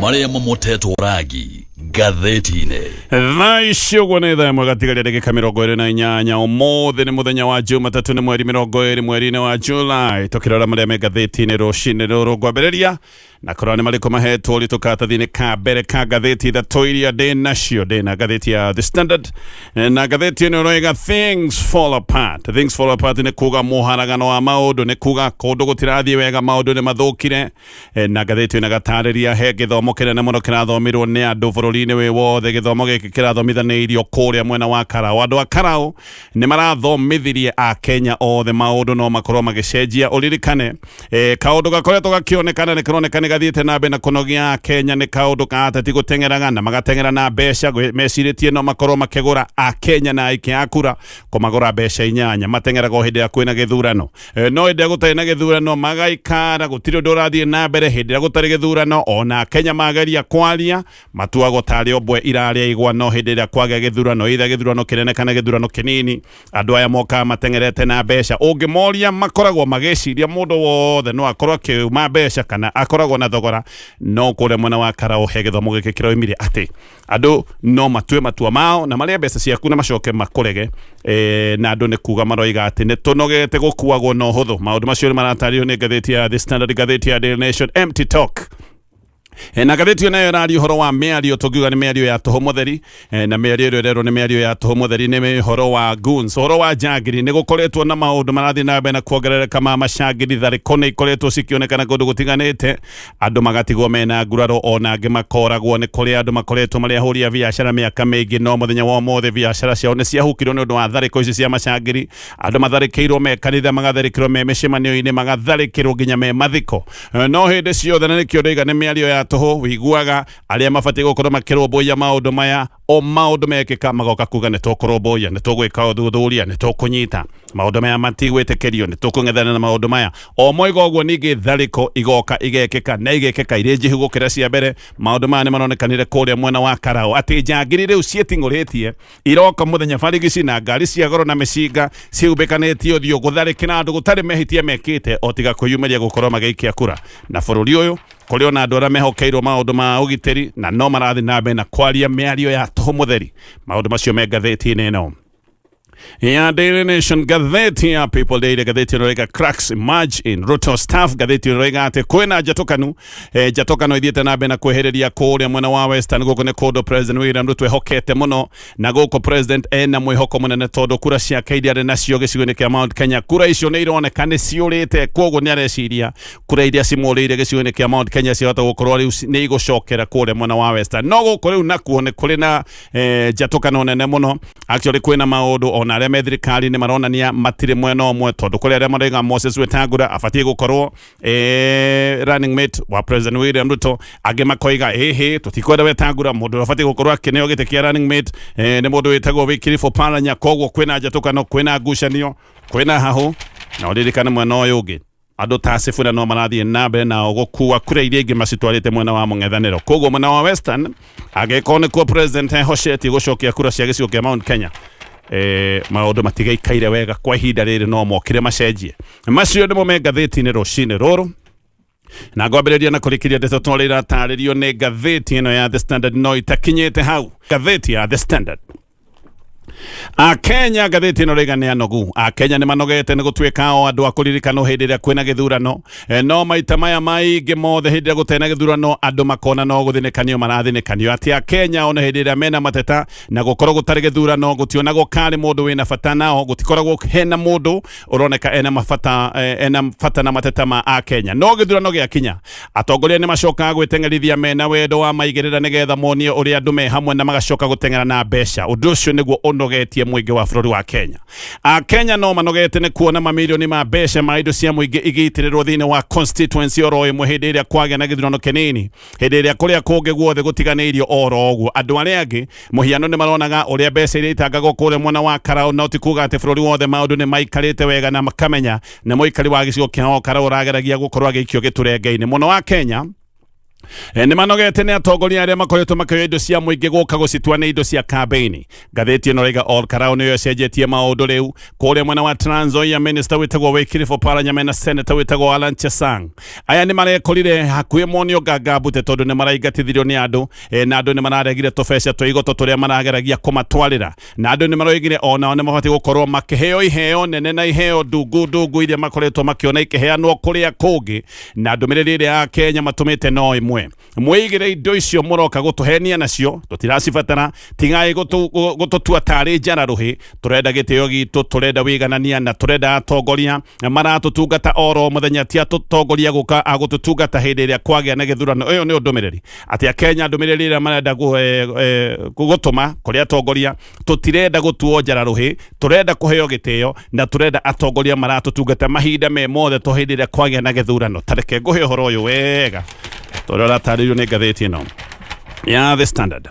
Marĩa mamotetwo rangi ngathĩti-inĩ. Thaa ici ũguo nĩ thaa 1 gatigaria ndagĩka 28. Ũmũthĩ nĩ mũthenya wa Jumatatũ, nĩ mweri 20 mweri-inĩ wa July. Tũkĩrora marĩa me ngathĩti-inĩ rũcinĩ rũrũ, ngwambĩrĩria na kũrora nĩ marĩkũ mahetwo ũritũ karatathi-inĩ ka mbere ka ngathĩti ithatũ iria ndĩ nacio. Ndĩ na ngathĩti ya The Standard, na ngathĩti ĩno ĩroiga "Things Fall Apart". "Things Fall Apart" nĩ kuga mũharagano wa maũndũ, nĩ kuga kũndũ gũtirathiĩ wega, maũndũ nĩ mathũkire. Na ngathĩti ĩno ĩgatarĩria he gĩthomo kĩnene mũno kĩrathomirwo nĩ andũ bũrũri-inĩ wĩ wothe. Gĩthomo gĩkĩ kĩrathomithanĩirio kũrĩa mwena wa Karau. Andũ a Karau nĩ marathomithirie Akenya othe maũndũ no makorwo magĩcenjia. Ũririkane kaũndũ gakoretwo gakĩonekana nĩ karoneka nĩ gathiĩte na mbere na kũnogia Akenya, nĩ kaũndũ ka ateti gũteng'eraga na magateng'era na mbeca, mecirĩtie no makorwo makĩgũra Akenya na aikia a kura, kũmagũra mbeca 8. Mateng'eraga o hĩndĩ ĩrĩa kwĩna gĩthurano, no hĩndĩ ĩrĩa gũtarĩ na gĩthurano magaikara, gũtirĩ ũndũ ũrathiĩ na mbere. Hĩndĩ ĩrĩa gũtarĩ gĩthurano, ona Akenya mageria kwaria matuagwo tarĩ o mbwe irarĩa igwa. No hĩndĩ ĩrĩa kwagĩa gĩthurano, either gĩthurano kĩnene kana gĩthurano kĩnini, andũ aya mokaga mateng'erete na mbeca. Ũngĩmoria makoragwo magĩciria mũndũ wothe no akorwo akĩuma mbeca kana akoragwo na thogora. No kũrĩa mwena wa Karau he gĩthomo gĩkĩ kĩroimire atĩ andũ no matue matua mao na marĩa mbeca ciaku na macoke makũrege. Na andũ nĩ kuga maroiga atĩ nĩ tũnogete gũkuagwo na ũhũthũ. Maũndũ macio nĩ maratarĩrio nĩ ngathĩti ya The Standard. Ngathĩti ya Daily Nation, "Empty Talk". Na ngathĩti ĩyo nayo ĩraria ũhoro wa mĩario tũngiuga nĩ mĩario ya tũhũ mũtheri. Na mĩario ĩrĩa ĩrerwo nĩ mĩario ya tũhũ mũtheri nĩ ũhoro wa goons, ũhoro wa njangiri. Nĩ gũkoretwo na maũndũ marathiĩ na mbere na kuongerereka ma macangiri. Tharĩko nĩ ikoretwo cikĩonekana kũndũ gũtiganĩte, andũ magatigwo mena nguraro, ona angĩ makoragwo. Nĩ kũrĩ andũ makoretwo marĩ ahũri a biacara mĩaka mĩingĩ, no mũthenya wa ũmũthĩ biacara ciao nĩ ciahukirwo nĩ ũndũ wa tharĩko ici cia macangiri. Andũ matharĩkĩirwo me kanitha, magatharĩkĩrwo me mĩcemanio-inĩ, magatharĩkĩrwo nginya me mathiko. No hĩndĩ ciothe, na nĩkĩo ndaiga nĩ mĩario ya tũhũ, wĩiguaga arĩa mabatiĩ gũkorwo makĩrũmbũiya maũndũ maya, o maũndũ mekĩka magoka kuga nĩ tũkũrũmbũiya, nĩ tũgwĩka ũthuthuria, nĩ tũkũnyita maũndũ maya, matigwĩtĩkĩrio, nĩ tũkũng'ethana na maũndũ maya. O moiga ũguo, ningĩ tharĩko igoka igekĩka na igekĩka irĩ njĩhu gũkĩra cia mbere. Maũndũ maya nĩ maronekanire kũrĩa mwena wa Karau, atĩ njangiri rĩu ciĩting'ũrĩtie iroka mũthenya barigici na ngari cia goro na mĩcinga cihumbĩkanĩtie ũthiũ gũtharĩkĩra andũ gũtarĩ mehĩtia mekĩte o tiga kwĩyumĩria gũkorwo magĩikia kura. Na bũrũri ũyũ kũrĩ ona andũ arĩa mehokeirwo maũndũ ma ũgitĩri na no marathiĩ na mbere na kwaria mĩario ya tũhũ mũtheri. Maũndũ macio me ngathĩti-inĩ ĩno ya Daily Nation. Ngathĩti ya People Daily, ngathĩti ĩno ĩroiga "Cracks emerge in Ruto staff". Ngathĩti ĩno ĩroiga atĩ kwĩna njatũkanu, njatũkano ithiĩte na mbere na kwĩhĩrĩria kũrĩa mwena wa Western. Gũkũ nĩ kũndũ President William Ruto ehokete mũno, na gũkũ president ena mwĩhoko mũnene tondũ kura ciake iria arĩ nacio gĩcigo-inĩ kĩa Mount Kenya, kura icio nĩ ironeka nĩ ciũrĩte. Koguo nĩ areciria kura iria cimũrĩire gĩcigo-inĩ kĩa Mount Kenya ciahota gũkorwo rĩu nĩ igũcokera kũrĩa mwena wa Western. No gũkũ rĩu nakuo nĩ kũrĩ na njatũkano nene mũno. Actually, kwĩna maũndũ ona arĩa me thirikari-inĩ maronania matirĩ mwena ũmwe, tondũ kũrĩ arĩa maroiga Moses Wetangula abatiĩ gũkorwo running mate wa President William Ruto. Angĩ makoiga ĩhĩ, tũtikwenda Wetangula, mũndũ ũrĩa ũbatiĩ gũkorwo akĩneo gĩtĩ kĩa running mate nĩ mũndũ wĩtagwo Wycliffe Oparanya. Koguo kwĩna njatũkano, kwĩna ngucanio, kwĩna hahũ. Na ũririkane mwena ũyũ ũngĩ andũ ta Sifuna no marathiĩ na mbere nao gũkua kura iria ingĩ macitwarĩte mwena wa mũng'ethanĩro. Koguo mwena wa Western, angĩkorwo nĩkuo president ehocetie gũcokia kura cia gĩcigo kĩa Mount Kenya, maũndũ matigaikaire wega kwa ihinda rĩrĩ, no mokire macenjie. Macio nĩmo me ngathĩti-inĩ rũcinĩ rũrũ, na ngwambĩrĩria na kũrĩkĩria ndeto twarĩ iratarĩrio nĩ ngathĩti ĩno ya The Standard, no itakinyĩte hau. Ngathĩti ya The Standard, Akenya, ngathĩti ĩno rĩga nĩ anogu. Akenya nĩ manogete nĩ gũtuĩka o andũ a kũririkanwo hĩndĩ ĩrĩa kwĩna gĩthurano. No maita maya maingĩ mothe hĩndĩ ĩrĩa gũtarĩ na gĩthurano, andũ makona no gũthĩnĩkanio marathĩnĩkanio, atĩ Akenya ona hĩndĩ ĩrĩa mena mateta na gũkorwo gũtarĩ gĩthurano, gũtionagwo karĩ mũndũ wĩna bata nao, gũtikoragwo hena mũndũ ũroneka ena mabata, ena bata na mateta ma Akenya. No gĩthurano gĩakinya, atongoria nĩ macokaga gwĩteng'erithia mena wendo wa maigĩrĩra nĩgetha monie ũrĩa andũ me hamwe, na magacoka gũteng'era na mbeca. Ũndũ ũcio nĩguo ũnogetie mũingĩ wa bũrũri wa Kenya. Akenya no manogete nĩ kuona mamirioni ma mbeca ma indo cia mũingĩ igĩitĩrĩrwo thĩinĩ wa constituency oro ĩmwe hĩndĩ ĩrĩa kwagĩa na gĩthurano kĩnini, hĩndĩ ĩrĩa kũrĩa kũngĩ guothe gũtiganĩirio oro ũguo. Andũ arĩa angĩ mũhiano nĩ maronaga ũrĩa mbeca iria itangagwo kũrĩa mwena wa Karau, no ti kuga atĩ bũrũri wothe maũndũ nĩ maikarĩte wega, na makamenya na mũikari wa gĩcigo kĩa Karau ũrageragia gũkorwo agĩikio gĩturenge-inĩ mũno wa Kenya. Nĩ manogete nĩ atongoria arĩa makoretwo makĩoya indo cia mũingĩ gũka gũcitua nĩ indo cia kambĩini. Ngathĩti ĩno raiga Ol Karau nĩyo ĩcenjetie maũndũ rĩu. Kũrĩa mwena wa Trans Nzoia minister wĩtagwo Wycliffe Oparanya mena senator wĩtagwo Alan Chesang. Aya nĩ marekorire hakuhĩ monio nganga mbute tondũ nĩ maraingatithirio nĩ andũ na andũ nĩ mararegire tũbeca twa igoto tũrĩa marageragia kũmatwarĩra, na andũ nĩ maroigire onao nĩ mabatiĩ gũkorwo makĩheo iheo nene na iheo ndungu ndungu iria makoretwo makĩona ikĩheanwo kũrĩa kũngĩ. Na ndũmĩrĩri ĩrĩa ya Kenya matũmĩte no ĩmwe: mwĩigĩre indo icio mũroka gũtũhenia nacio, tũtiracibatara, tigai gũtũtua tarĩ njara rũhĩ. Tũrenda gĩtĩo gitũ, tũrenda wĩiganania, na tũrenda atongoria maratũtungata oro mũthenya, ti atũtongoria gũka agũtũtungata hĩndĩ ĩrĩa kwagĩa na gĩthurano. Ĩyo nĩyo ndũmĩrĩri atĩ akenya, ndũmĩrĩri ĩrĩa marenda gũtũma kũrĩ atongoria: tũtirenda gũtuo njara rũhĩ, tũrenda kũheo gĩtĩo, na tũrenda atongoria maratũtungata mahinda me mothe, to hĩndĩ ĩrĩa kwagĩa na gĩthurano. Tareke ngũhe ũhoro ũyũ wega tondũ ũratarĩrio nĩ ngathĩti ĩno ya The Standard.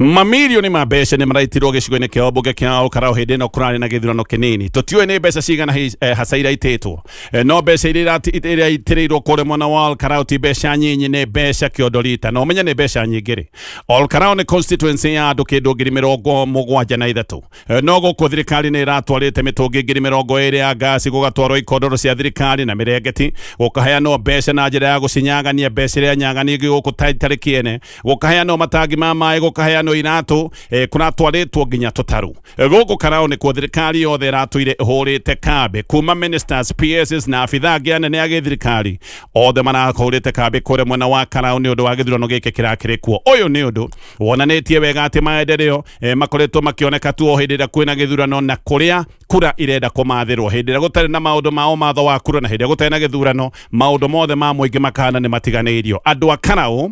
Mamirioni ma mbeca nĩ maraitirwo gĩcigo-inĩ kĩa mbunge kĩa Olkarau hĩndĩ ĩno kũrarĩ na gĩthurano kĩnini. Tũtiũĩ nĩ mbeca cigana hasa iraitĩtwo, no mbeca iria iraitĩrĩirwo kũrĩa mwena wa Olkarau ti mbeca nyinyi, nĩ mbeca kĩondo rita, na ũmenye nĩ mbeca nyingĩ rĩ. Olkarau nĩ constituency ya andũ kĩndũ 73,000, no gũkũ thirikari nĩ ĩratwarĩte mĩtũngi 20,000 ya ngasi, gũgatwarwo ikondoro cia thirikari na mĩrengeti, gũkaheanwo mbeca na njĩra ya gũcinyagania, mbeca iria nyaganie gũkũ itarĩ kĩene, gũkaheanwo matangi ma maĩ, gũkaheanwo iratũ, kũratwarĩtwo nginya tũtarũ. Gũkũ Karau nĩkuo thirikari yothe ĩratũire ĩhũrĩte kambĩ, kuma ministers, PSs na abithaa angĩ anene a gĩthirikari, othe marahũrĩte kambĩ kũrĩa mwena wa Karau nĩ ũndũ wa gĩthurano gĩkĩ kĩrakĩrĩ kuo. Ũyũ nĩ ũndũ wonanĩtie wega atĩ maendeleo makoretwo makĩoneka tu o hĩndĩ ĩrĩa kwĩna gĩthurano na kũrĩa kura irenda kũmathĩrwo. Hĩndĩ ĩrĩa gũtarĩ na maũndũ ma ũmatho wa kura na hĩndĩ ĩrĩa gũtarĩ na gĩthurano, maũndũ mothe ma mũingĩ makahana nĩ matiganĩirio. Andũ a Karau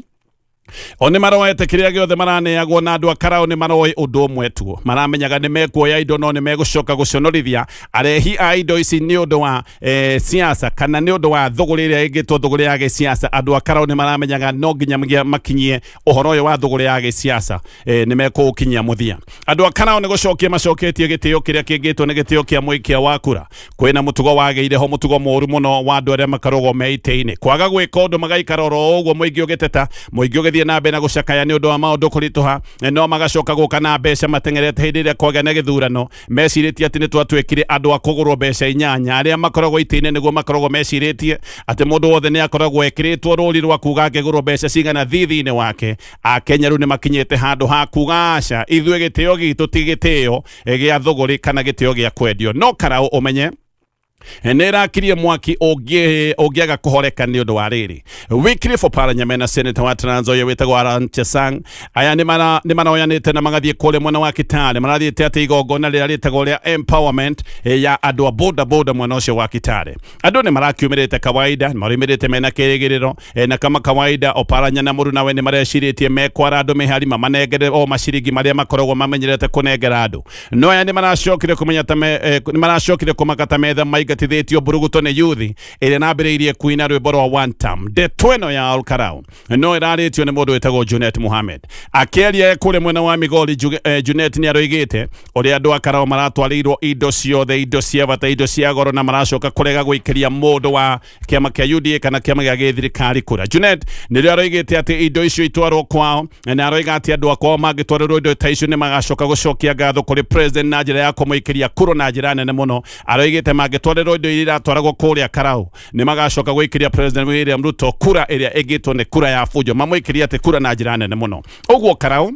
o nĩ maroete kĩrĩa gĩothe maraneagwo, na andũ a Karau nĩ maroĩ ũndũ ũmwe tu: maramenyaga nĩ mekuoya indo, no nĩ megũcoka gũconorithia arehi a indo ici nĩ ũndũ wa siasa kana nĩ ũndũ wa thũgũrĩ ĩrĩa ĩngĩtwo thũgũrĩ ya gĩsiasa. Andũ a Karau nĩ maramenyaga no nginya makinyie ũhoro ũyũ wa thũgũrĩ ya gĩsiasa, nĩ mekũũkinyia mũthia. Andũ a Karau nĩ gũcokia macoketie gĩtĩo kĩrĩa kĩngĩtwo nĩ gĩtĩo kĩa mũikia wa kura. Kwĩna mũtugo wagĩire ho, mũtugo mũru mũno wa andũ arĩa makoragwo me itĩ-inĩ kwaga gwĩka ũndũ, magaikara oro ũguo, mũingĩ ũgĩteta, mũingĩ ũgĩthiĩ na mbere na gũcakaya nĩ ũndũ wa maũndũ kũritũha, no magacoka gũka na mbeca mateng'erete hĩndĩ ĩrĩa kwagĩa na gĩthurano, mecirĩtie atĩ nĩ twatuĩkire andũ a kũgũrwo mbeca inyanya. Arĩa makoragwo itĩ-inĩ nĩguo makoragwo mecirĩtie atĩ mũndũ wothe nĩ akoragwo ekĩrĩtwo rũri rwa kuga angĩgũrwo mbeca cigana thithi-inĩ wake. Akenya rĩu nĩ makinyĩte handũ ha kuga aca, ithuĩ gĩtĩo gitũ ti gĩtĩo gĩa thũgũrĩ kana gĩtĩo gĩa kwendio. No Karau ũmenye nĩ ĩrakirie mwaki ũngĩaga kũhoreka nĩ ũndũ wa rĩrĩ. Wycliffe Oparanya mena senator wa Trans Nzoia wĩtagwo Alan Chesang, aya nĩ maroyanĩte na magathiĩ kũrĩa mwena wa Kitale. Marathiĩte atĩ igongona rĩrĩa rĩtagwo rĩa empowerment ya andũ a boda boda mwena ũcio wa Kitale. Andũ nĩ marakiumĩrĩte kawaida, nĩ maraumĩrĩte mena kĩrĩgĩrĩro, na kama kawaida Oparanya na mũrunawe nĩ marecirĩtie mekwara andũ mĩhari mamanengere o maciringi marĩa makoragwo mamenyerete kũnengera andũ. No aya nĩ maracokire kũmenya ta nĩ maracokire kũmaka ta metha maingatithĩtio mburuguto nĩ yuthi ĩrĩa nambĩrĩirie kuina rwĩmbo rwa one term. Ndeto ĩno ya Olkarau no ĩrarĩtio nĩ mũndũ wĩtagwo Junet Mohamed. Akĩaria kũrĩa mwena wa Migori, Junet nĩ aroigĩte ũrĩa andũ a Karau maratwarĩirwo indo ciothe, indo cia bata, indo cia goro, na maracoka kũrega gũikĩria mũndũ wa kĩama kĩa UDA kana kĩama gĩa gĩthirikari kura. Junet nĩrĩo aroigĩte atĩ indo icio itwarwo kwao, na aroiga atĩ andũ a kwao mangĩtwarĩrwo indo ta icio nĩ magacoka gũcokia ngatho kũrĩ president na njĩra ya kũmũikĩria kura na njĩra nene mũno. Aroigĩte mangĩtwarĩrwo indo iria iratwaragwo kũrĩa Karau, nĩ magacoka gũikĩria President William Ruto kura ĩrĩa ĩngĩtwo nĩ kura ya bunjo, mamũikĩrie atĩ kura na njĩra nene mũno. Ũguo Karau,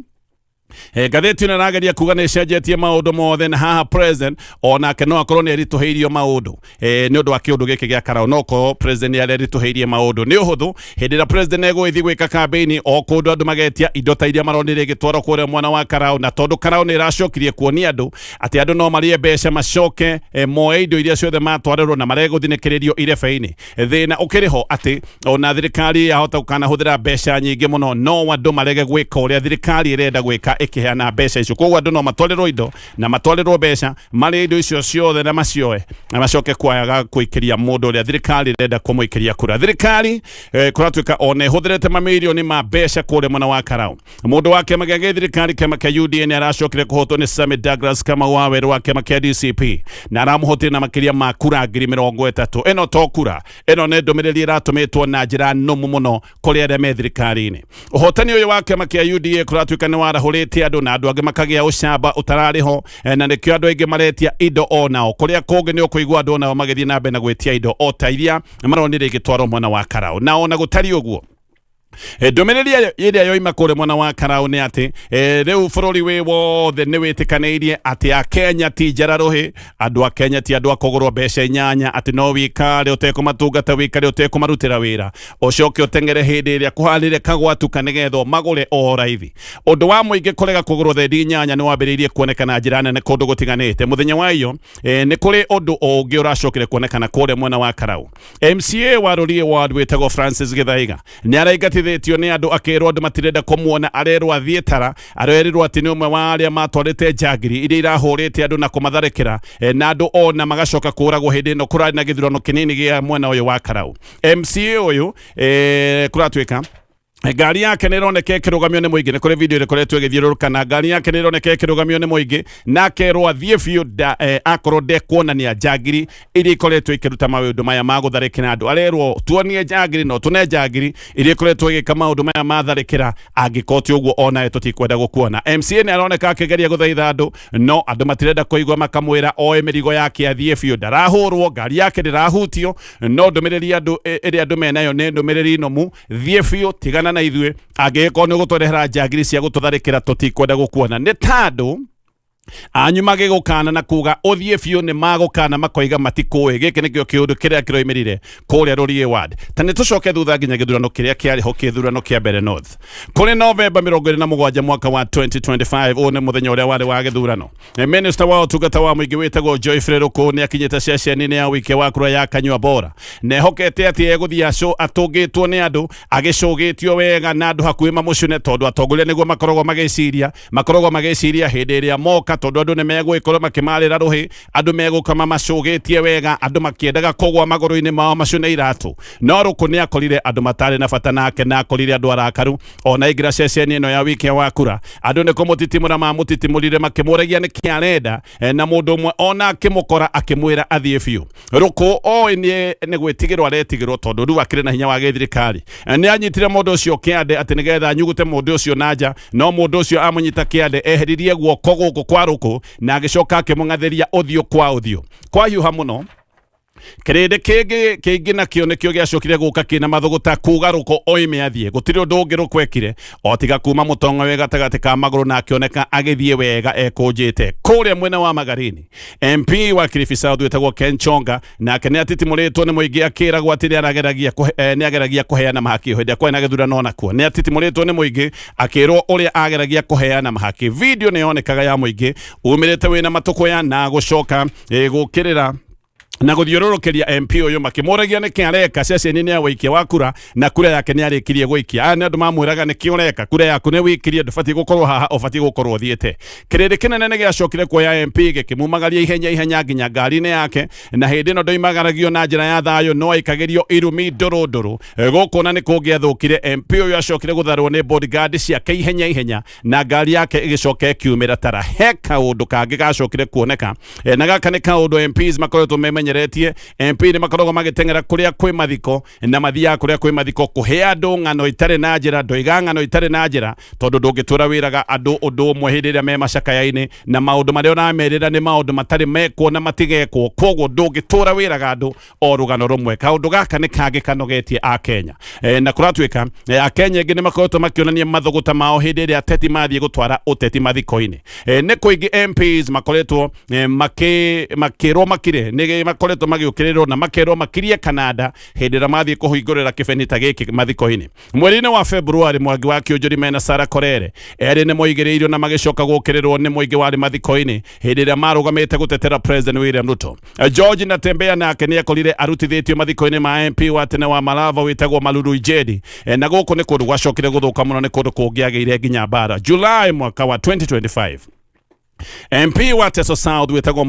ngathĩti ĩno ĩrageria kuga nĩ ĩcenjetie maũndũ mothe, na haha president onake no akorwo nĩ eritũhĩirio maũndũ nĩ ũndũ wa kĩũndũ gĩkĩ gĩa Karau. No korwo president nĩ areritũhĩirie maũndũ nĩ ũhũthũ. Hĩndĩ ĩrĩa president egũgĩthiĩ gwĩka campaign o kũndũ, andũ magetia indo ta iria maronire igĩtwarwo kũrĩa mwena wa Karau. Na tondũ Karau nĩ ĩracokirie kuonia andũ atĩ andũ no marĩe mbeca macoke moe indo iria ciothe matwarĩrwo na maregũthinĩkĩrĩrio irebe-inĩ, thĩna ũkĩrĩ ho atĩ ona thirikari yahota gũkanahũthĩra mbeca nyingĩ mũno, no andũ marege gwĩka ũrĩa thirikari ĩrenda gwĩka. ĩkĩheana mbeca icio. Koguo andũ no matwarĩrwo indo na matwarĩrwo mbeca, marĩe indo icio ciothe na macioe na macoke kwaga kũikĩria mũndũ ũrĩa thirikari ĩrenda kũmũikĩria kura. Thirikari kũratuĩka ona ĩhũthĩrĩte mamirioni ma mbeca kũrĩa mwena wa Karau. Mũndũ wa kĩama gĩa gĩthirikari, kĩama kĩa UDA, nĩ aracokire kũhotwo nĩ Sami Douglas Kamau wa werũ wa kĩama kĩa DCP, na aramũhotire na makĩria ma kura 30,000. Ĩno to kura, ĩno nĩ ndũmĩrĩri ĩratũmĩtwo na njĩra nũmu mũno kũrĩ arĩa me thirikari-inĩ. Ũhotani ũyũ wa kĩama kĩa UDA kũratuĩka nĩ warahũrĩte andũ, na andũ angĩ makagĩa ũcamba ũtararĩ ho, na nĩkĩo andũ aingĩ maretia indo onao. Kũrĩa kũngĩ nĩ ũkũigua andũ onao magĩthiĩ na mbere na gwĩtia indo o ta iria maronire igĩtwarwo mwena wa Karau. Na ona gũtariĩ ũguo, ndũmĩrĩri ĩrĩa yoima kũrĩa mwena wa Karau nĩ atĩ rĩu bũrũri wĩ wothe nĩ wĩtĩkanĩirie atĩ Akenya ti njara rũhĩ, andũ a Kenya ti andũ a kũgũrwo mbeca inyanya, atĩ no wikare ũtekũmatungata, wikare ũtekũmarutĩra wĩra, ũcoke ũteng'ere hĩndĩ ĩrĩa kũharĩre kagwatuka nĩgetha ũmagũre o raithi. Ũndũ wa mũingĩ kũrega kũgũrwo thendi inyanya nĩ wambĩrĩirie kuoneka na njĩra nene kũndũ gũtiganĩte. Mũthenya wa iyo nĩ kũrĩ ũndũ ũngĩ ũracokire kuonekana kũrĩa mwena wa Karau. MCA wa Rũriĩ Ward wĩtagwo Francis Gĩthaiga nĩ araingatithĩtio nĩ andũ, akĩrwo andũ matirenda kũmuona, arerwo athiĩ tara, arerirwo atĩ nĩ ũmwe wa arĩa matwarĩte njangiri iria irahũrĩte andũ na kũmatharĩkĩra, na andũ ona magacoka kũragwo hĩndĩ ĩno kũrarĩ na gĩthurano kĩnini gĩa mwena ũyũ wa Karau. MCA ũyũ kũratuĩka ngari yake nĩ ĩroneka ĩkĩrũgamio nĩ mũingĩ. Nĩ kũrĩ video ĩkoretwo ĩgĩthiũrũrũka, na ngari yake nĩ ĩroneka ĩkĩrũgamio nĩ mũingĩ na akerwo athiĩ biũ akorwo ndekuonania njangiri iria ikoretwo ikĩruta maũndũ maya ma gũtharĩkĩra andũ. Arerwo tuonie njangiri, no tũne njangiri iria ikoretwo igĩka maũndũ maya ma tharĩkĩra, angĩkorwo ti ũguo onawe tũtikwenda gũkuona. MCA nĩ aroneka akĩgeria gũthaitha andũ, no andũ matirenda kũigua, makamwĩra oe mĩrigo yake athiĩ biũ, ndarahũrwo, ngari yake ndĩrahutio, no ndũmĩrĩri andũ ĩrĩa andũ menayo nĩ ndũmĩrĩri nũmu: thiĩ biũ, tigana na ithuĩ, angĩgĩkorwo nĩ ũgũtũrehera njangiri cia gũtũtharĩkĩra, tũtikwenda gũkuona. Nĩ tandũ anyu magĩgũkana na kuga ũthiĩ biũ, nĩ magũkana makoiga matikũĩ. Gĩkĩ nĩkĩo kĩũndũ kĩrĩa kĩroimĩrire kũrĩa Rũriĩ Ward. Ta nĩ tũcoke thutha nginya gĩthurano kĩrĩa kĩarĩ ho, kĩthurano kĩa Mbere North, kũrĩ Novemba 27 mwaka wa 2025. Ũyũ nĩ mũthenya ũrĩa warĩ wa gĩthurano. Minister wa ũtungata wa mũingĩ wĩtagwo Joyfrey Rũkũ nĩ akinyĩte ceceni-inĩ ya ũikia wa kura ya Kanyua Bora, na ehokete atĩ egũthiĩ atũngĩtwo nĩ andũ, agĩcũgĩtio wega na andũ hakuhĩ mamũcune, tondũ atongoria nĩguo makoragwo magĩciria, makoragwo magĩciria hĩndĩ ĩrĩa moka, tondũ andũ nĩ megũgĩkorwo makĩmarĩra rũhĩ, andũ megũka mamacũgĩtie wega, andũ makĩendaga kũgwa magũrũ-inĩ mao macune iratũ. No Rũkũ nĩ akorire andũ matarĩ na bata nake, na akorire andũ arakaru. Ona aingĩra ceceni ĩno ya wikia wa kura, andũ nĩ kũmũtitimũra mamũtitimũrire makĩmũragia nĩkĩ arenda, na mũndũ ũmwe ona akĩmũkora akĩmwĩra athiĩ biũ. Rũkũ oĩ nĩ gwĩtigĩrwo aretigĩrwo, tondũ rĩu akĩrĩ na hinya wa gĩthirikari. Nĩ anyitire mũndũ ũcio kĩande atĩ nĩgetha anyugute mũndũ ũcio na nja, no mũndũ ũcio amũnyita kĩande eheririe guoko gũkũ kwa Rũkũ na agĩcoka akĩmũng'athĩria ũthiũ kwa ũthiũ. Kwahiũha mũno, kĩrĩndĩ kĩngĩ kĩingĩ nakĩo nĩkĩo gĩacokire gũka kĩna mathũgũta kuga Rũkũ oime athiĩ. Gũtirĩ ũndũ ũngĩ Rũkũ ekire o tiga kuma mũtongo wĩ gatagatĩ ka magũrũ, na akĩoneka agĩthiĩ wega ekũnjĩte. Kũrĩa mwena wa Magarini, MP wa Kilifi South wĩtagwo Ken Chonga nake nĩ atitimũrĩtwo nĩ mũingĩ, akĩragwo atĩ nĩ ageragia kũheana mahaki hĩndĩ ĩrĩa kwarĩ na gĩthurano. Onakuo nĩ atitimũrĩtwo nĩ mũingĩ, akĩrwo ũrĩa ageragia kũheana mahaki. Video nĩ yonekaga ya mũingĩ umĩrĩte wĩna matũkũya na gũcoka gũkĩrĩra na gũthiũrũrũkĩria MP ũyũ makĩmũragia nĩkĩ areka ceceni-inĩ ya wĩikia wa kura, na kura yake nĩ arĩkirie gũikia. Aya nĩ andũ mamwĩraga nĩkĩ ũreka, kura yaku nĩ wĩikirie, ndũbatiĩ gũkorwo haha, ũbatiĩ gũkorwo ũthiĩte. Kĩrĩndĩ kĩnene nĩ gĩacokire kuoya MP gĩkĩmumagaria ihenya ihenya nginya ngari-inĩ yake, na hĩndĩ ĩno ndoimagaragio na njĩra ya thayũ, no aikagĩrio irumi ndũrũ ndũrũ. Gũkũ na nĩ kũngĩathũkire. MP ũyũ acokire gũtharwo nĩ bodyguard ciake ihenya ihenya, na ngari yake ĩgĩcoka ĩkiumĩra tara. He kaũndũ kangĩ gacokire kuoneka, na gaka nĩ kaũndũ MPs makoretwo memenyeretie. MP nĩ makoragwo magĩteng'era kũrĩa kwĩ mathiko, na mathiaga kũrĩa kwĩ mathiko kũhe andũ ng'ano itarĩ na njĩra. Ndoiga ng'ano itarĩ na njĩra tondũ ndũngĩtũra wĩraga andũ ũndũ ũmwe hĩndĩ ĩrĩa me macakaya-inĩ, na maũndũ marĩa ũramerĩra nĩ maũndũ matarĩ mekwo na matigekwo, koguo ndũngĩtũra wĩraga andũ o rũgano rũmwe. Kaũndũ gaka nĩ kangĩ kanogetie Akenya, na kũratuĩka Akenya aingĩ nĩ makoretwo makĩonania mathũgũta mao hĩndĩ ĩrĩa ateti mathiĩ gũtwara ũteti mathiko-inĩ. Nĩ kũingĩ MPs makoretwo makĩrwo makire nĩ makoretwo magĩũkĩrĩrwo na makerwo makirie Kanada hĩndĩ ĩrĩa mathiĩ kũhingũrĩra kĩbeni ta gĩkĩ mathiko-inĩ. Mweri-inĩ wa February, Mwangi wa Kĩũnjũri mena Sarah Korere erĩ nĩ moigĩrĩirio na magĩcoka gũkĩrĩrwo nĩ mũingĩ warĩ mathiko-inĩ hĩndĩ ĩrĩa marũgamĩte gũtetera President William Ruto. George Natembeya nake nĩ akorire arutithĩtio mathiko-inĩ ma MP wa tene wa Malava wĩtagwo Malulu Ijedi. Na gũkũ nĩ kũndũ gwacokire gũthũka mũno, nĩ kũndũ kũngĩagĩire nginya mbara. July mwaka wa 2025, MP wa Teso South wĩtagwo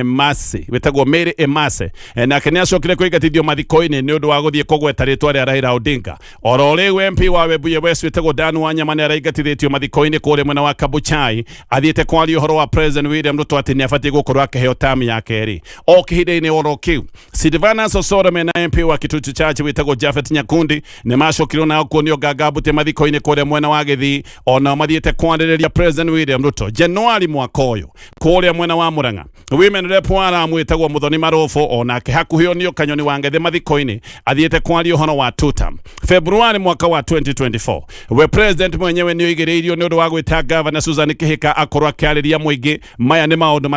Masi, wĩtagwo Mary Emase, nake nĩ acokire kũingatithio mathiko-inĩ nĩ ũndũ wa gũthiĩ kũgweta rĩtwa rĩa Raila Odinga. Oro rĩu MP wa Webuye West wĩtagwo Dan Wanyama nĩ araingatithĩtio mathiko-inĩ kũrĩa mwena wa Kabuchai athiĩte kwaria ũhoro wa President William Ruto atĩ nĩ abatiĩ gũkorwo akĩheo term ya kerĩ. O kĩhinda-inĩ oro kĩu, Silvana Osoro mena MP wa Kitutu Church wĩtagwo Japhet Nyakundi nĩ macokirwo nao kuonio nganga mbute mathiko-inĩ kũrĩa mwena wa Gĩthii, onao mathiĩte kwarĩrĩria President William Ruto. Januari mwaka ũyũ, kũrĩa mwena wa Murang'a, Women Rep wa Ramu wĩtagwo Muthoni Marubu onake hakuhĩ onio Kanyoni wa Ngethe mathiko-inĩ athiĩte kwaria ũhoro wa tutam. Februari mwaka wa 2024, we president mwenyewe nĩ oigĩrĩirio nĩ ũndũ wa gwĩta Governor Susan Kihika akorwo akĩarĩria mũingĩ. Maya nĩ maũndũ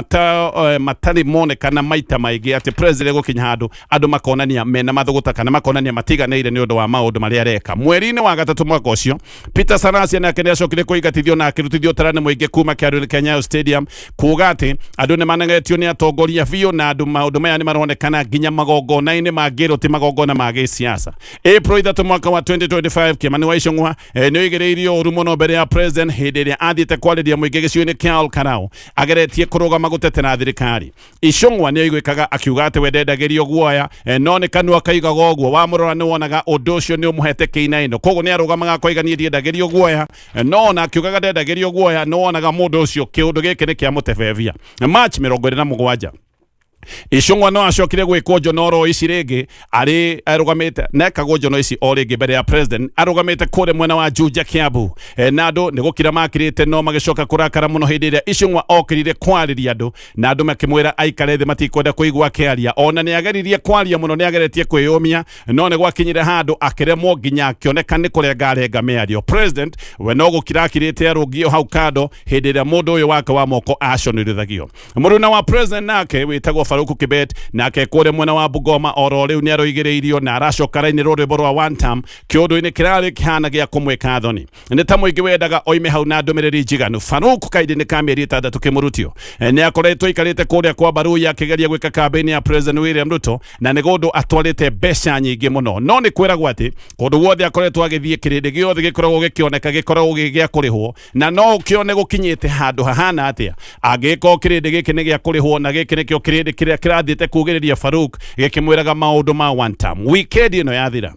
matarĩ monekana maita maingĩ atĩ president gũkinya handũ andũ makonania mena mathũgũta kana makonania matiganĩire nĩ ũndũ wa maũndũ marĩa areka. Mweri-inĩ wa gatatũ mwaka ũcio, Peter Salasya nake nĩ acokire kũingatithio na akĩrutithio tara nĩ mũingĩ kuma kĩharo-inĩ kĩa Nyayo Stadium kuga atĩ andũ nĩ manegetio nĩ atongoria biũ na andũ maũndũ maya nĩ maronekana nginya magongona-inĩ mangĩrwo ti magongona ma gĩsiasa. April 3 mwaka wa 2025, Kĩmani wa Ichung'wa nĩ oigĩrĩirio ũru mũno mbere ya president hĩndĩ ĩrĩa athiĩte kwarĩria mũingĩ gĩcigo-inĩ kĩa Ol Kalou ageretie kũrũgama gũtetera thirikari. Ichung'wa nĩ oigwĩkaga akiuga atĩ we ndendagĩrio guoya, no nĩ kanua kaigaga ũguo. Wamũrora nĩ wonaga ũndũ ũcio nĩ ũmũhete kĩinaino, koguo nĩ arũgamaga akoiga niĩ ndiendagĩrio guoya, no ona akiugaga ndendagĩrio guoya nĩ wonaga mũndũ ũcio kĩũndũ gĩkĩ nĩ kĩamũtebebia. March 27, Ichung'wa no acokire gwĩkwo njonoro ici rĩngĩ arĩ arũgamĩte na ekagwo njono ici o rĩngĩ mbere ya president arũgamĩte kũrĩa mwena wa Juja, Kiambu. Na andũ nĩ gũkira makirĩte no magĩcoka kũrakara mũno hĩndĩ ĩrĩa Ichung'wa okĩrire kwarĩria andũ na andũ makĩmwĩra aikare thĩ, matikwenda kũigua akĩaria. Ona nĩ ageririe kwaria mũno, nĩ ageretie kwĩyũmia, no nĩ gwakinyire handũ akĩremwo nginya akĩoneka nĩ kũrenga arenga mĩario. President we no gũkira akirĩte arũngiĩ hau kando hĩndĩ ĩrĩa mũndũ ũyũ wake wa moko aconorithagio. Mũruna wa president nake wĩtagwo Faruku Kibet nake kũrĩa mwena wa Bungoma oro rĩu nĩ aroigĩrĩirio na aracoka rainĩrwo rwĩmbo rwa one term kĩũndũ-inĩ kĩrarĩ kĩhana gĩa kũmwĩka thoni. Nĩ ta mũingĩ wendaga oime hau na ndũmĩrĩri njiganu. Faruku kaindi-inĩ ka mĩeri 6 kĩmũrutio nĩ akoretwo aikarĩte kũrĩa kwa Baruya akĩgeria gwĩka kambĩini ya President William Ruto na nĩ kũndũ atwarĩte mbeca nyingĩ mũno, no nĩ kwĩragwo atĩ kũndũ guothe akoretwo agĩthiĩ kĩrĩndĩ gĩothe gĩkoragwo gĩkĩoneka gĩkoragwo gĩ gĩa kũrĩhwo, na no ũkĩone gũkinyĩte handũ hahana atĩa angĩkorwo kĩrĩndĩ gĩkĩ nĩ gĩa kũrĩhwo, na gĩkĩ nĩkĩo kĩrĩndĩ kĩrĩa kĩrathiĩte kugĩrĩria Farouk gĩkĩmwĩraga maũndũ ma one term. Weekend ĩno yathira,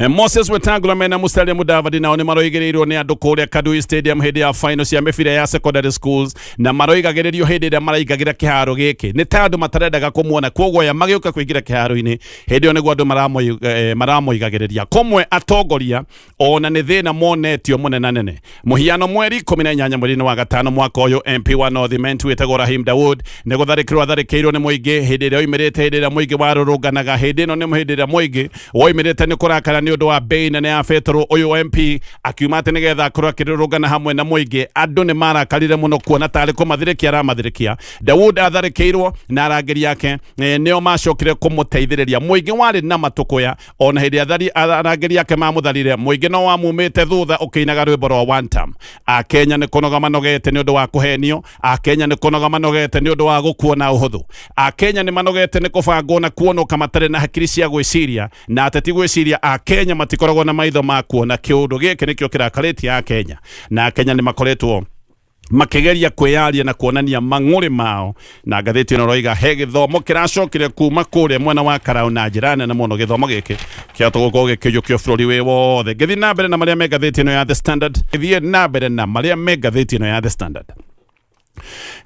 Moses Wetangula mena Musalia Mudavadi nao nĩ maroigĩrĩirwo nĩ andũ kũrĩa Kadui Stadium hĩndĩ ya final cia mĩbira ya secondary schools, na maroigagĩrĩrio hĩndĩ ĩrĩa maraingagĩra kĩharo gĩkĩ nĩ ta andũ matarendaga kũmuona, koguo aya magĩũka kũingĩra kĩharo-inĩ hĩndĩ ĩyo nĩguo andũ maramoigagĩrĩria. Kũmwe atongoria ona nĩ thĩna monetio mũnenanene. Mũhiano, mweri 18 mweri-inĩ wa gatano mwaka ũyũ, MP wa North Imenti wĩtagwo Rahim Dawood nĩ gũtharĩkĩrwo atharĩkĩirwo nĩ mũingĩ hĩndĩ ĩrĩa oimĩrĩte, hĩndĩ ĩrĩa mũingĩ warũrũnganaga. Hĩndĩ ĩno nĩ hĩndĩ ĩrĩa mũingĩ woimĩrĩte nĩ kũrakara nĩ ũndũ wa bei nene ya betũrũ. Ũyũ MP akiuma atĩ nĩgetha akorwo akĩrũrũngana hamwe na mũingĩ. Andũ nĩ marakarire mũno kuona tarĩ kũmathirĩkia aramathirĩkia. Dawood atharĩkĩirwo na arangĩri ake nĩo macokire kũmũteithĩrĩria. Mũingĩ warĩ na matũkũya, ona hĩndĩ arangĩri ake mamũtharire, mũingĩ no wamumĩte thutha ũkĩinaga rwĩmbo rwa one term. Akenya nĩ kũnoga manogete nĩ ũndũ wa kũhenio. Akenya nĩ kũnoga manogete nĩ ũndũ wa gũkuo na ũhũthũ. Akenya nĩ manogete nĩ kũbangwo na kuonũka matarĩ na hakiri cia gwĩciria, na ateti gwĩciria Akenya matikoragwo na maitho ma kuona. Kĩũndũ gĩkĩ nĩkĩo kĩrakarĩtie Akenya, na Akenya nĩ makoretwo makigeria kwĩyaria na kuonania mang'ũrĩ mao. Na ngathĩti ĩno roiga he gĩthomo kĩracokire kuma kũrĩa mwena wa Karau na njĩra nene mũno. Gĩthomo gĩkĩ kĩahota gũkorwo gĩkĩiyũkio bũrũri wĩ wothe. Ngĩthiĩ na mbere na marĩa me ngathĩti ĩno ya The Standard, ngĩthiĩ na mbere na marĩa me ngathĩti ĩno ya The Standard,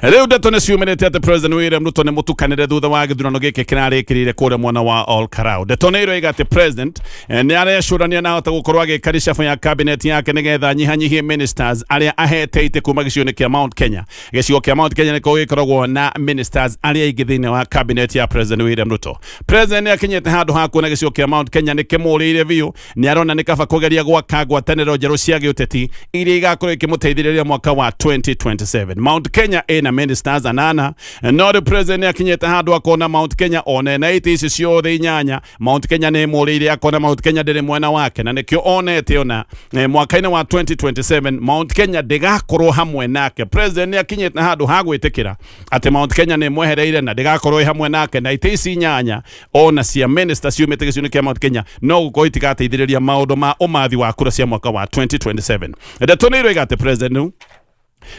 rĩu ndeto nĩ ciumĩrĩte atĩ President William Ruto nĩ mũtukanĩre thutha wa gĩthurano gĩkĩ kĩrarĩkĩrĩire kũrĩa mwena wa Ol Kalou. Ndeto nĩ iroiga atĩ president nĩ arecũrania na ahota gũkorwo agĩka reshuffle ya cabinet yake nĩgetha anyihanyihie ministers arĩa ahete itĩ kuma gĩcigo-inĩ kĩa Mount Kenya. Gĩcigo kĩa Mount Kenya nĩkĩo gĩkoragwo na ministers arĩa aingĩ thĩinĩ wa cabinet ya President William Ruto. President nĩ akinyĩte handũ ha kuona gĩcigo kĩa Mount Kenya nĩ kĩmũrĩire biũ. Nĩ arona nĩ kaba kũgeria gwaka ngwatanĩro njerũ cia gĩũteti iria igakorwo ikĩmũteithĩrĩria mwaka wa 2027. Mount Kenya Kenya ĩna ministers anana, no rĩu president nĩ akinyĩte handũ akona Mount Kenya one na itĩ ici ciothe inyanya Mount Kenya nĩ ĩmũrĩire, akona Mount Kenya ndĩrĩ mwena wake, na nĩkĩo onete ona mwaka-inĩ wa 2027 Mount Kenya ndĩgakorwo hamwe nake. President nĩ akinyĩte handũ ha gwĩtĩkĩra atĩ Mount Kenya nĩ mwehereire na ndĩgakorwo ĩ hamwe nake, na itĩ ici inyanya ona cia minister ciumĩte gĩcigo-inĩ kĩa Mount Kenya no gũkorwo itigateithĩrĩria maũndũ ma ũmathi wa kura cia mwaka wa 2027. Ndeto nĩ iroiga atĩ president rĩu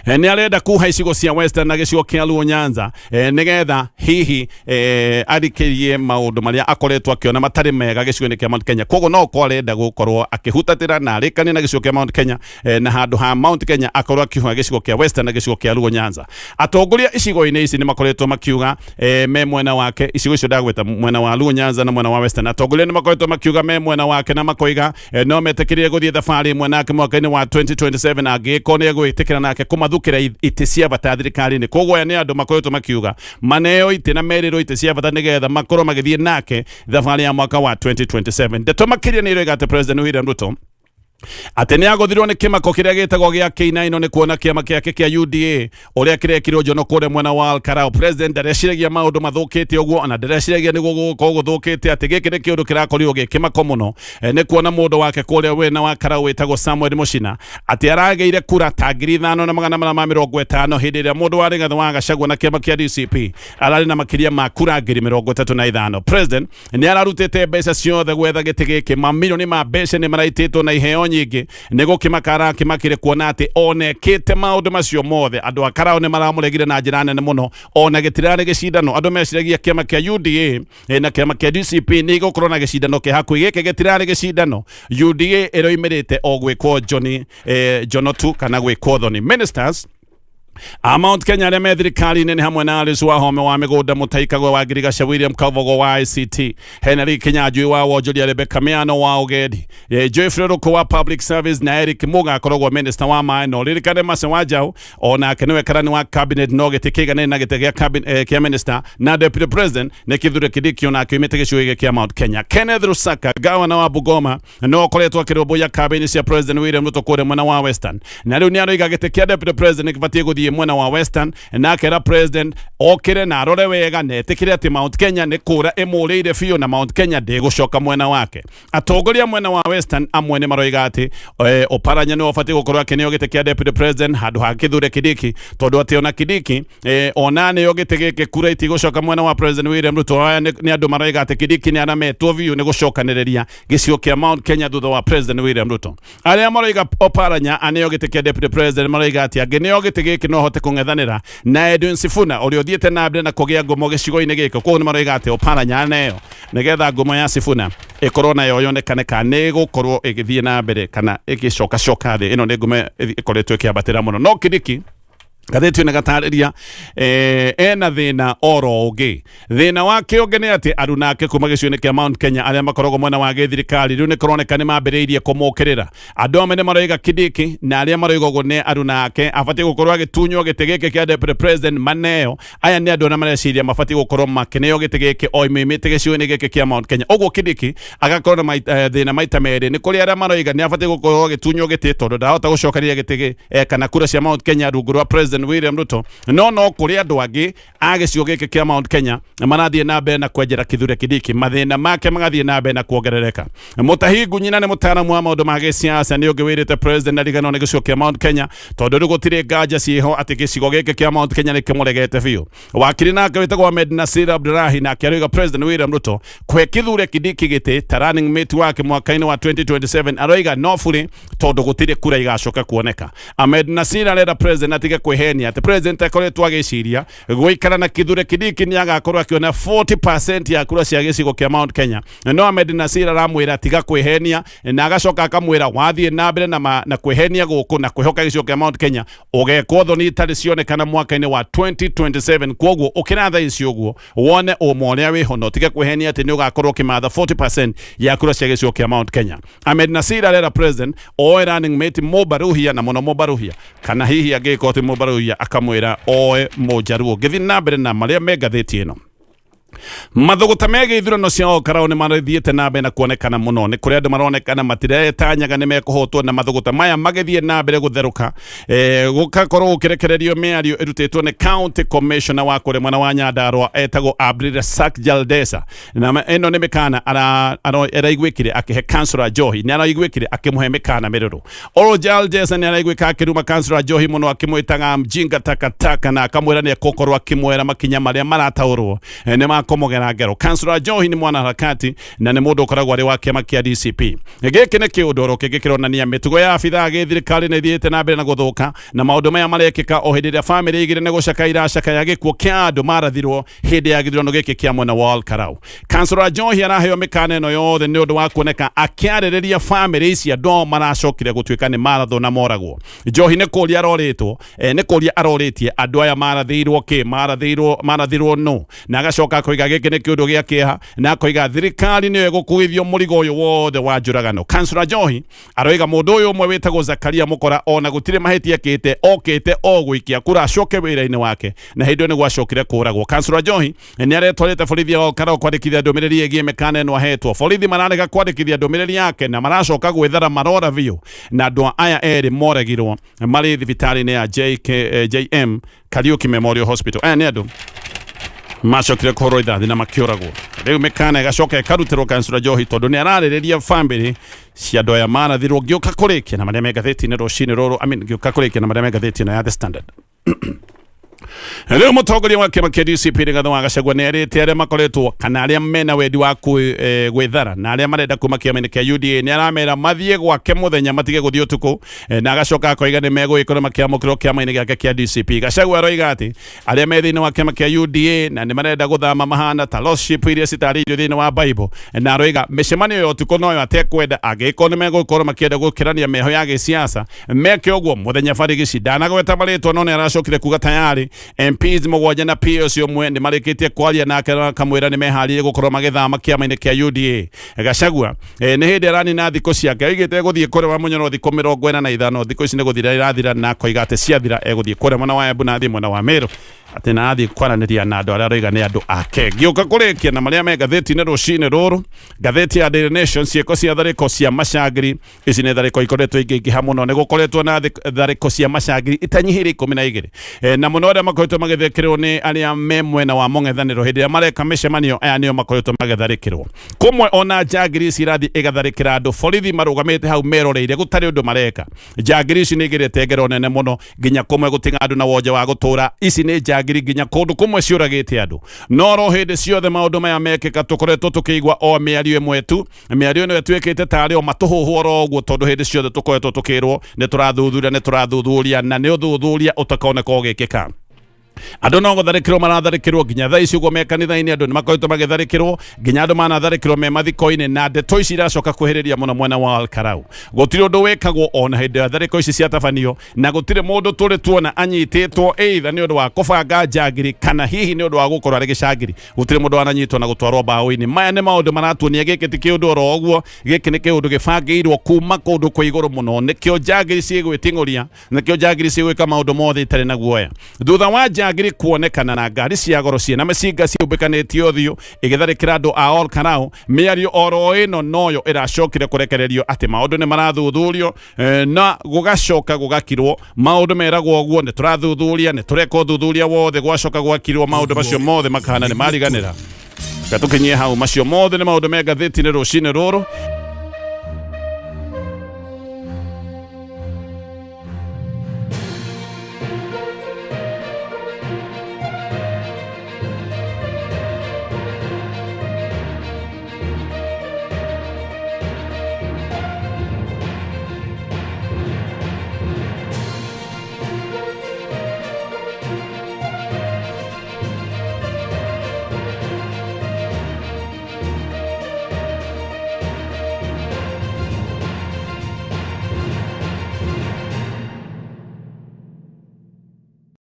nĩ arenda kuha icigo cia Western na gĩcigo kĩa Luo Nyanza, nĩgetha hihi arikĩrie maũndũ marĩa akoretwo akĩona matarĩ mega gĩcigo-inĩ kĩa Mount Kenya. Koguo no ũkorwo arenda gũkorwo akĩhutatĩra na arĩkanie na gĩcigo kĩa Mount Kenya, na handũ ha Mount Kenya akorwo akiuha gĩcigo kĩa Western na gĩcigo kĩa Luo Nyanza. Atongoria icigo-inĩ ici nĩ makoretwo makiuga me mwena wake. Icigo icio ndagweta, mwena wa Luo Nyanza na mwena wa Western, atongoria nĩ makoretwo makiuga me mwena wake na makoiga no metĩkĩrire gũthiĩ thabarĩ ĩmwe nake mwaka-inĩ wa 2027 angĩkorwo nĩ egwĩtĩkĩra nake kũmathukĩra itĩ cia bata thirikari-inĩ. Koguo aya nĩ andũ makoretwo makiuga maneo itĩ na merĩrwo itĩ cia bata nĩgetha makorwo magĩthiĩ nake thabarĩ ya mwaka wa 2027. Ndeto makĩria nĩ iroiga atĩ President William Ruto atĩ nĩ agũthirwo nĩ kĩmako kĩrĩa gĩtagwo gĩa K9 nĩ kuona kĩama gĩake kĩa UDA ũrĩa kĩrekirwo njono kũrĩa mwena wa Al-Karau. President ndareciragia maũndũ mathũkĩte ũguo, ona ndareciragia nĩguo gũgũkorwo gũthũkĩte atĩ gĩkĩ nĩ kĩũndũ kĩrakorirwo gĩ kĩmako mũno, nĩ kuona mũndũ wake kũrĩa wena wa Karau wĩtagwo Samuel Muchina atĩ aragĩire kura ta 5450 hĩndĩ ĩrĩa mũndũ wa Rigathĩ wa Gachagua na kĩama kĩa DCP ararĩ na makĩria ma kura 35,000. President nĩ ararutĩte mbeca ciothe gwetha gĩtĩ gĩkĩ, mamirioni ma mbeca nĩ maraitĩtwo na iheo nyingĩ nĩ gũkĩmaka arakĩmakire kuona atĩ onekĩte maũndũ macio mothe andũ a Karau nĩ maramũregire na njĩra nene mũno, ona gĩtirarĩ gĩcindano. Andũ meciragia kĩama kĩa UDA na kĩama kĩa DCP nĩ igũkorwo na gĩcindano kĩa hakuhĩ, gĩkĩ gĩtirarĩ gĩcindano. UDA ĩroimĩrĩte o gwĩkwo Johnny Jono tu kana gwĩkwo thoni. Ministers a Mount Kenya arĩa me thirikari-inĩ nĩ hamwe na Alice Wahome wa mĩgũnda, Mutahi Kagwe wa Ngirigaca, William Kabogo wa ICT, Henry Kinyanjui wa wonjoria, Rebecca Miano wa ũgendi, Geoffrey Ruku wa public service na Eric Muga akoragwo minister wa maĩ. No ririkane Mercy Wanjau onake nĩwe karani wa cabinet, no gĩtĩ kĩiganaine na gĩtĩ gĩa cabinet, kĩa minister na deputy president nĩ Kithure Kindiki, onake oimĩte gĩcigo gĩkĩ kĩa Mount Kenya. Kenneth Lusaka, gavana wa Bungoma, no akoretwo akĩrũmbũiya kambĩini cia President William Ruto kũrĩa mwena wa Western, na rĩu nĩ aroiga gĩtĩ kĩa deputy president gĩbatiĩ gũthiĩ mwena wa Western, na akera president okĩre na arore wega na etĩkĩre atĩ Mount Kenya nĩ kũra ĩmũrĩire biũ na Mount Kenya ndĩgũcoka mwena wake. Atongoria mwena wa Western amwe nĩ maroiga atĩ Oparanya nĩwe ũbatiĩ gũkorwo akĩneo gĩtĩ kĩa deputy president handũ ha Kithure Kindiki, tondũ atĩ ona Kindiki ona nĩo gĩtĩ gĩkĩ kura itigũcoka mwena wa President William Ruto. Aya nĩ andũ maroiga atĩ Kindiki nĩ arametwo biũ nĩ gũcokanĩrĩria gĩcigo kĩa Mount Kenya thutha wa President William Ruto. Arĩa maroiga Oparanya aneo gĩtĩ kĩa deputy president maroiga atĩ angĩneo gĩtĩ gĩkĩ no ahote kũng'ethanĩra na Edwin Sifuna ũrĩa ũthiĩte na mbere na kũgĩa ngumo gĩcigo-inĩ gĩkĩ. Koguo nĩ maroiga atĩ Oparanya aneo nĩgetha ngumo ya Sifuna ĩkorwo nayo yonekane kana nĩ ĩgũkorwo ĩgĩthiĩ na mbere kana ĩgĩcokacoka thĩ. Ĩno nĩ ngumo ĩkoretwo ĩkĩambatĩra mũno. No Kindiki ngathĩti ĩno ĩgatarĩria ena thĩna oro ũngĩ. Thĩna wake ũngĩ nĩ atĩ aruna ake kuma gĩcigo-inĩ kĩa Mount Kenya arĩa makoragwo mwena wa gĩthirikari rĩu nĩ kũroneka nĩ mambĩrĩirie kũmũkĩrĩra. Andũ amwe nĩ maroiga Kindiki na arĩa maroiga ũguo nĩ aruna ake abatiĩ gũkorwo agĩtunywo gĩtĩ gĩkĩ kĩa deputy president maneo. Aya nĩ andũ arĩa mareciria mabatiĩ gũkorwo makĩneo gĩtĩ gĩkĩ o imĩmĩte gĩcigo-inĩ gĩkĩ kĩa Mount Kenya. Ũguo Kindiki agakorwo na thĩna maita merĩ. Nĩ kũrĩ arĩa maroiga nĩ abatiĩ gũkorwo agĩtunywo gĩtĩ tondũ ndahota gũcokeria gĩtĩ kana kura cia Mount Kenya rungu rwa President William Ruto, no kũrĩ andũ angĩ a gĩcigo gĩkĩ kĩa Mount Kenya marathiĩ na mbere na kwenjera Kithure Kindiki, mathĩna make magathiĩ na mbere na kuongerereka. Mutahi Ngunyina nĩ mũtaaramu wa maũndũ ma gĩsiasa, nĩ ũngĩ wĩrĩte President ariganwo nĩ gĩcigo kĩa Mount Kenya tondũ rĩu gũtirĩ nganja ciĩho atĩ gĩcigo gĩkĩ kĩa Mount Kenya nĩ kĩmũregete biũ. Wakiri nake wĩtagwo Ahmed Nasir Abdulahi nake aroiga President William Ruto kũhe Kithure Kindiki gĩtĩ ta running mate wake mwaka-inĩ wa 2027 aroiga no bure tondũ gũtirĩ kura igacoka kuoneka. Ahmed Nasir arera president atige kwĩhenia atĩ president akoretwo agĩciria gũikara na Kithure Kindiki nĩ agakorwo akĩona 40% ya kura cia gĩcigo kĩa Mount Kenya. No Ahmed Nasir aramwĩra tiga kwĩhenia, na agacoka akamwĩra wathiĩ na mbere na kwĩhenia gũkũ na kwĩhoka gĩcigo kĩa Mount Kenya ũgekwo thoni itarĩ cionekana mwaka-inĩ wa 2027. Kwoguo ũkĩra thaa ici ũguo wone ũma ũrĩa wĩho na ũtige kwĩhenia atĩ nĩ ũgakorwo ũkĩmatha 40% ya kura cia gĩcigo kĩa Mount Kenya. Ahmed Nasir arera president oe running mate Mũmbaruhia na mũno Mũmbaruhia, kana hihi angĩgĩkorwo ti Mũmbaruhia akamwĩra oe Mũnjaruo. Ngĩthiĩ na mbere na marĩa me ngathĩti ĩno. Mathũgũta megiĩ ithurano cia Olkarau nĩ marathiĩte na mbere na kuonekana mũno. Nĩ kũrĩ andũ maronekana matiretanyaga nĩ mekũhotwo na mathũgũta maya magĩthiĩ na mbere gũtherũka. Gũgakorwo gũkĩrekererio mĩario ĩrutĩtwo nĩ county commissioner wa kũrĩa mwena wa Nyandarua etagwo Abdulrazak Jaldesa. Na ĩno nĩ mĩkana araiguĩkire akĩhe councillor Njohi, nĩ araiguĩkire akĩmũhe mĩkana mĩrũrũ. Oro Jaldesa nĩ araiguĩka akĩruma councillor Njohi mũno akĩmwĩtaga mjinga takataka na akamwĩra nĩ ekũkorwo akĩmwĩra makinya marĩa marataũrwo nĩ makũmũgera ngero. Councillor Njohi nĩ mwanaharakati na nĩ mũndũ ũkoragwo arĩ wa kĩama kĩa DCP. Gĩkĩ nĩ kĩũndũ oro kĩngĩ kĩronania mĩtugo ya abithaa gĩthirikari nĩ ĩthiĩte na mbere na gũthũka, na maũndũ maya marekĩka o hĩndĩ ĩrĩa bamĩrĩ igĩrĩ nĩ gũcakaya iracakaya gĩkuũ kĩa andũ marathirwo hĩndĩ ya gĩthurano gĩkĩ kĩa mwena wa Olkarau. Councillor Njohi araheo mĩkana ĩno yothe nĩ ũndũ wa kuoneka akĩarĩrĩria bamĩrĩ ici andũ ao maracokire gũtuĩka nĩ marathwo na moragwo. Njohi nĩ kũria arorĩtwo, nĩ kũria arorĩtie andũ aya marathĩirwo kĩ, marathirwo nũ, na agacoka akoiga gĩkĩ nĩ kĩũndũ gĩa kĩeha, na akoiga thirikari nĩyo ĩgũkuithio mũrigo ũyũ wothe wa njũragano. Councillor Njohi aroiga mũndũ ũyũ ũmwe wĩtagwo Zakaria Mũkora ona gũtirĩ mahĩtia ekĩte, okĩte o gũikia kura acoke wĩra-inĩ wake, na hĩndĩ ĩyo nĩguo acokire kũragwo. Councillor Njohi nĩ aretwarĩte borithi ya Olkarau kwandĩkithia ndũmĩrĩri ĩgiĩ mĩkana ĩno ahetwo. Borithi mararega kwandĩkithia ndũmĩrĩri yake na maracoka gwĩthara marora biũ, na andũ aya erĩ moragirwo marĩ thibitarĩ-inĩ ya JM Kariuki Memorial Hospital. Aya nĩ andũ macokire kũhũrwo ithathi na makĩũragwo. Rĩu mĩkana ĩgacoka ĩkarutĩrwo Councillor Njohi tondũ nĩ ararĩrĩria bamĩrĩ cia andũ aya marathirwo. Ngĩũka kũrĩkia na marĩa me ngathĩti-inĩ rũcinĩ rũrũ, I mean, ngĩũka kũrĩkia na marĩa me ngathĩti ĩno ya The Standard. Rĩu mũtongoria wa kĩama kĩa DCP Rigathĩ wa Gachagua nĩ erĩte arĩa makoretwo kana arĩa mena wendi wa gwĩthara na arĩa marenda kuma kĩama-inĩ kĩa UDA, nĩ aramera mathiĩ gwake mũthenya matige gũthiĩ ũtukũ, na agacoka akoiga nĩ megũgĩkorwo makĩamũkĩrwo kĩama-inĩ gĩake kĩa DCP. Gachagua aroiga atĩ arĩa me thĩinĩ wa kĩama kĩa UDA na nĩ marenda gũthama mahana ta lost sheep iria citarĩirio thĩinĩ wa Bible, na aroiga mĩcemanio ya ũtukũ noyo atekwenda, angĩgĩkorwo nĩ megũkorwo makĩenda gũkĩrania mĩheho ya gĩsiasa meke ũguo mũthenya barigici. Ndanagweta marĩtwa no nĩ aracokire kuga tayari MPs mũgwanja na PS ũmwe nĩ marĩkĩtie kwaria nake na akamwĩra nĩ meharĩirie gũkorwo magĩthama kĩama-inĩ kĩa UDA. Gachagua nĩ hĩndĩ aranina thikũ ciake, oigĩte egũthiĩ kũrĩa wa Mũnyoro thikũ 45, thikũ ici nĩ gũthira irathira, na akoiga atĩ ciathira egũthiĩ kũrĩa mwena wa Embu na athiĩ mwena wa Meru, atĩ na athiĩ kwaranĩria na andũ arĩa aroiga nĩ andũ ake. Ngĩũka kũrĩkia na marĩa me ngathĩti-inĩ rũcinĩ rũrũ, ngathĩti ya Daily Nation, ciĩko cia tharĩko cia macangiri. Ici nĩ tharĩko ikoretwo ingĩingĩha mũno, nĩ gũkoretwo na tharĩko cia macangiri itanyihĩire 12, na mũno arĩa makoretwo magĩthĩkĩrwo nĩ arĩa me mwena wa mũng'ethanĩro hĩndĩ ĩrĩa mareka mĩcemanio, aya nĩo makoretwo magĩtharĩkĩrwo. Kũmwe ona njangiri ici irathiĩ ĩgatharĩkĩra andũ, borithi marũgamĩte hau meroreire gũtarĩ ũndũ mareka. Njangiri ici nĩ igĩrĩte ngero nene mũno nginya kũmwe gũtiga andũ na wonje wa gũtũra. Ici nĩ njangiri nginya kũndũ kũmwe ciũragĩte andũ. No ro hĩndĩ ciothe maũndũ maya mekĩka tũkoretwo tũkĩigua o mĩario ĩmwe tu. Mĩario ĩno ĩtuĩkĩte tarĩ o matũhũhũ oro ũguo, tondũ hĩndĩ ciothe tũkoretwo tũkĩrwo nĩ tũrathuthuria, nĩ tũrathuthuria, na nĩ ũthuthuria ũtakoneka ũgĩkĩka. Andũ no gũtharĩkĩrwo maratharĩkĩrwo nginya thaa ici ũguo me kanitha-inĩ, andũ nĩ makoretwo magĩtharĩkĩrwo nginya andũ manatharĩkĩrwo me mathiko-inĩ, na ndeto ici iracoka kwĩhĩrĩria mũno mwena wa Olkarau. Gũtirĩ ũndũ wĩkagwo ona hĩndĩ ya tharĩko ici ciatabanio, na gũtirĩ mũndũ tũrĩ tuona anyitĩtwo either nĩ ũndũ wa kũbanga njangiri kana hihi nĩ ũndũ wa gũkorwo arĩ gĩcangiri. Gũtirĩ mũndũ wananyitwo na gũtwarwo mbaũ-inĩ. Maya nĩ maũndũ maratuonia gĩkĩ ti kĩũndũ oro ũguo, gĩkĩ nĩ kĩũndũ gĩbangĩirwo kuma kũndũ kwa igũrũ mũno. Nĩkĩo njangiri cigwĩting'ũria, nĩkĩo njangiri cigwĩka maũndũ mothe itarĩ na guoya. Thutha wa njangiri kuonekana na ngari cia goro ciĩna mĩcinga ciũmbĩkanĩtie ũthiũ ĩgĩtharĩkĩra andũ a Olkarau, mĩario oro ĩno noyo ĩracokire kũrekererio atĩ maũndũ nĩ marathuthurio, na gũgacoka gũgakirwo. Maũndũ meragwo ũguo, nĩ tũrathuthuria, nĩ tũreka ũthuthuria wothe, gwacoka gwakirwo maũndũ macio mothe makahana nĩ mariganĩra. Reke tũkinyie hau, macio mothe nĩ maũndũ me ngathĩti-inĩ rũcinĩ rũrũ.